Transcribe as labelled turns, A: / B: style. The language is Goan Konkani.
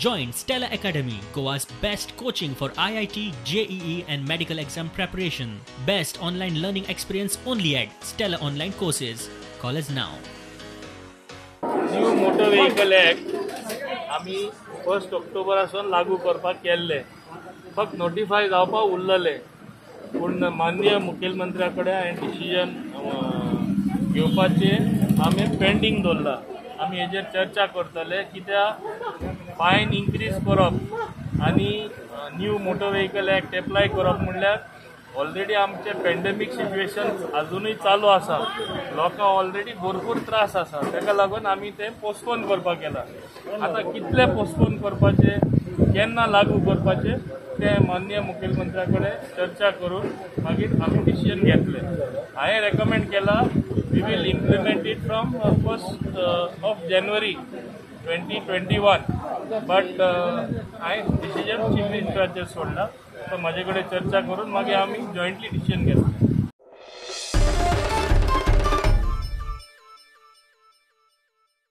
A: Join Stella Academy, Goa's best coaching for IIT, JEE and medical exam preparation. Best online learning experience only at Stella Online Courses. Call us now.
B: New motor vehicle act आमी 1 ऑक्टोबरासून लागू करपाक केल्ले, फक्त नोटिफाय जावपाक उरलेले. पूण माननीय मुखेलमंत्र्या कडेन हांवें डिसिजन घेवपाचें आमी पेंडींग दवरला. आमी हेजेर चर्चा करतले कित्याक फायन इन्क्रीज करप आनी new motor vehicle act apply करप म्हणल्यार ऑलरेडी आमचे पेंडेमीक सिच्युएशन अजुनूय चालू आसा, लोकांक ऑलरेडी भरपूर त्रास आसा, ताका लागून आमी तें पोस्टपोन करपाक गेला. आतां कितले पोस्टपोन करपाचें, केन्ना लागू करपाचें तें माननीय मुखेलमंत्र्या कडेन चर्चा करून मागीर आमी डिसिजन घेतले. हांवें रेकमेंड केला we will implement it from 1st of January 2021, but हांवें डिसिजन चीफ मिनिस्टराचेर सोडला. तो म्हाजे कडेन चर्चा करून मागीर आमी जॉयंटली डिसिजन घेतले.